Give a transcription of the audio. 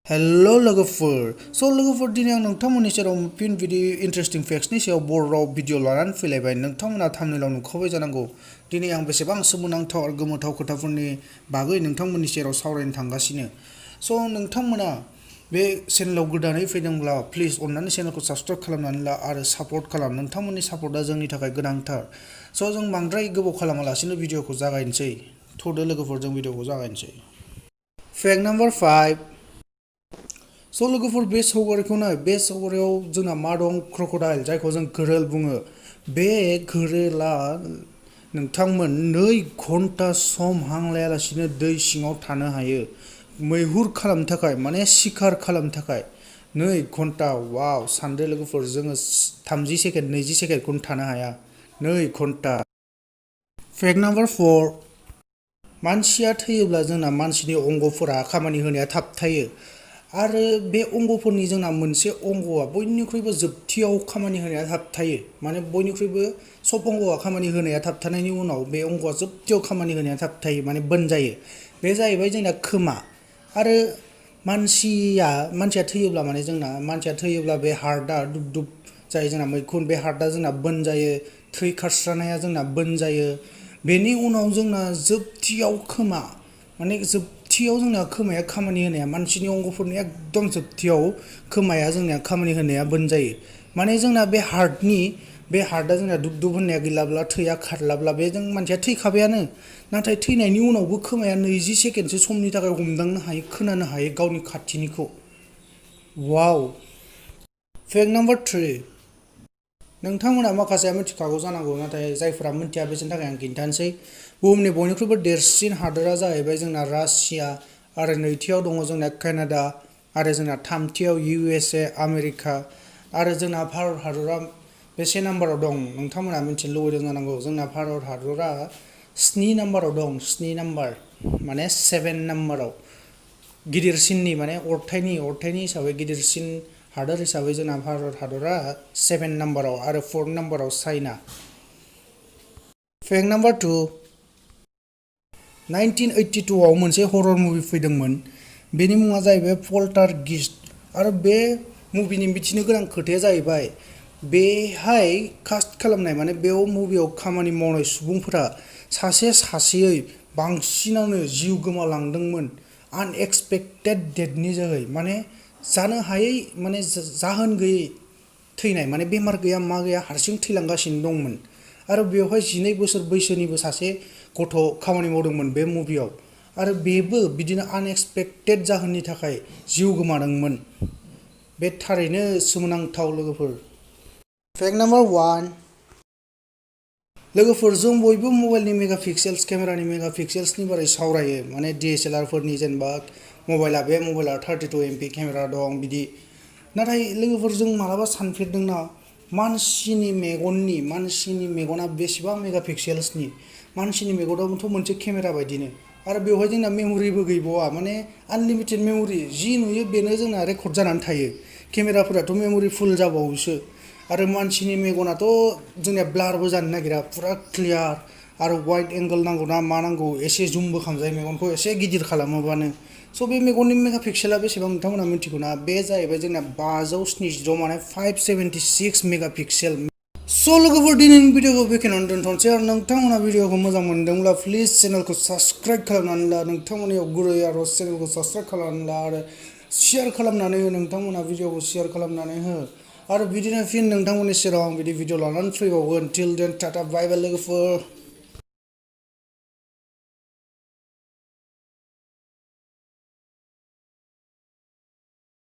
Hello लोगोफोर लोगोफोर दिनै आं नोंथांमोननि सेराव फिन बिदि इन्टारेस्टिं फेक्ट्सनि सायाव बर' भिडिअ लानानै फैलायबाय। नोंथांमोना थाम्बनेइलाव नुखाबाय जानांगौ दिनै आं बेसेबां सोमोनांथाव आरो गोमोथाव खोथाफोरनि बागै नोंथांमोननि सेराव सावरायनो थांगासिनो। नोंथांमोना बे चेनेलाव गोदानै फैदोंब्ला प्लिज अननानै चेनेलखौ साबस्क्राइब खालामनानै ला आरो सापर्ट खालाम। नोंथांमोननि सापर्टआ जोंनि थाखाय गोनांथार। जों बांद्राय गोबाव खालामालासिनो भिडिअखौ जागायनोसै। थ'दो लोगोफोर जों भिडिअखौ जागायनोसै। Fact number 5। लोगोफोर बे सावगारिखौ नाय। बे सावगारियाव जोंना मा दं? क्रकडाइल, जायखौ जों घोरेल बुङो। बे घोरेला नोंथांमोन 2 घन्टा सम हां लायालासिनो दै सिङाव थानो हायो। मैहुर खालामनो थाखाय माने शिकार खालामनो थाखाय 2 घन्टा। वाव, सानदो लोगोफोर, जोङो 30 सेकेन्ड 20 सेकेन्डखौनो थानो हाया। 2 घन्टा। Fact number 4। मानसिया थैयोब्ला जोंना मानसिनि अंगफोरा खामानि होनाया थाबथायो। आरो बे अंगफोरनि जोंना मोनसे अंगआ बयनिख्रुइबो जोबथियाव खामानि होनाया थाबथायो। माने बयनिख्रुइबो सब अंगआ खामानि होनाया थाबथानायनि उनाव बे अंगआ जोबथियाव खामानि होनाया थाबथायो, माने बन्द जायो। बे जाहैबाय जोंना खोमा। आरो मानसिया थैयोब्ला माने जोंना मानसिया थैयोब्ला बे हार्टआ दुब दुब जायो जोंना मैखुन। बे हार्टआ जोंना बन्द जायो। थै खारस्रानाया जोंना बन्द जायो। बेनि उनाव जोंना जोबथियाव खोमा, माने जोबथियाव जोंना खोमाया खामानि होनाया, मानसिनि अंगफोरनि एकदम जोबथियाव खोमाया जोंनिया खामानि होनाया बन्द जायो। माने जोंना बे हार्टआ जोंना दुब दुब होननाया गैलाब्ला, थैया खारलाब्ला बे जों मानसिया थैखाबायानो। नाथाय थैनायनि उनावबो खोमाया 20 सेकेन्डसो समनि थाखाय हमदांनो हायो, खोनानो हायो गावनि खाथिनिखौ। वाव। Fact number 3। नोंथांमोना माखासेया मिथिखागौ जानांगौ, नाथाय जायफोरा मिथिया बिसोरनि थाखाय आं खिन्थानोसै। बुहुमनि बयनिख्रुइबो देरसिन हादोरा जाहैबाय जोंना रासिया, आरो नैथियाव दङ जोंना कानाडा, आरो जोंना थामथियाव USA आमेरिका, आरो जोंना भारत हादरा बेसे नाम्बाराव दं नोंथांमोना मिथिनो लुबैदों जानांगौ। जोंना भारत हादरा 7 नाम्बाराव दं। 7 नाम्बार माने 7 नाम्बाराव। गिदिरसिननि माने अरथाइनि हिसाबै गिदिरसिन हादोर हिसाबै जोंना भारत हादरा 7 नाम्बाराव, आरो 4 नाम्बाराव चाइना। Fact number 2। 1982 आव मोनसे हरर मुभि फैदोंमोन। बेनि मुङा जाहैबाय पल्टारगेइस्ट। आरो बे मुभिनि मिथिनो गोनां खोथाया जाहैबाय, बेहाय कास्ट खालामनाय माने बेयाव मुभियाव खामानि मावनाय सुबुंफोरा सासेयै बांसिनानो जिउ गोमालांदोंमोन आनएक्सपेक्टेड डेथनि जोहै। माने जानो हायै, माने जाहोन गैयै थैनाय, माने बेमार गैया मा गैया हारसिं थैलांगासिनो दंमोन। आरो बेवहाय 12 बोसोर बैसोनिबो सासे गथ' खामानि मावदोंमोन बे मुभियाव। आरो बेबो बिदिनो आनएक्सपेक्टेड जाहोननि थाखाय जिउ गोमादोंमोन। बे थारैनो सोमोनांथाव लोगोफोर। Fact number 1। लोगोफोर, जों बयबो मबाइलनि मेगापिक्सेल्स, केमेरानि मेगापिक्सेल्सनि बारै सावरायो। माने DSLR फोरनि, जेनेबा बे मबाइला 32 MP केमेरा दं बिदि। नाथाय लोगोफोर, जों मालाबा सानफेरदोंना मानसिनि मेगना बेसेबां मेगापिक्सेल्सनि? मानसिनि मेगनाबोथ' मोनसे केमेरा बायदिनो। आरो बेवहाय जोंना मेम'रिबो गैबावा, माने आनलिमिटेड मेम'रि। जि नुयो बेनो जोंना रेकर्ड जानानै थायो। केमेराफोराथ' मेम'रि फुल जाबावोसो। आरो मानसिनि मेगनाथ' जोंनिया ब्लारबो जानो नागिरा, फुरा क्लियार। आरो वाइड एंगोल नांगौ ना मा नांगौ, एसे जुमबो खालामजायो मेगनखौ एसे गिदिर खालामोबानो। बे मेगननि मेगापिक्सेला बेसेबां नोंथांमोना मिथिगौ ना? बे जाहैबाय जोंना 570, माने 576 मेगापिक्सेल। लोगोफोर, दिनैनि भिडिअखौ बेखिनियावनो दोनथ'नोसै। आरो नोंथांमोना भिडिअखौ मोजां मोनदोंब्ला प्लिज चेनेलखौ साबस्क्राइब खालामनानै ला। नोंथांमोननियाव गुरै आरज, चेनेलखौ साबस्क्राइब खालामनानै ला आरो शेयार खालामनानै हो। नोंथांमोना भिडिअखौ शेयार खालामनानै हो। आरो बिदिनो फिन नोंथांमोननि सेराव आं बिदि भिडिअ लानानै फैबावगोन। टिल देन टाटा बाय बाय लोगोफोर।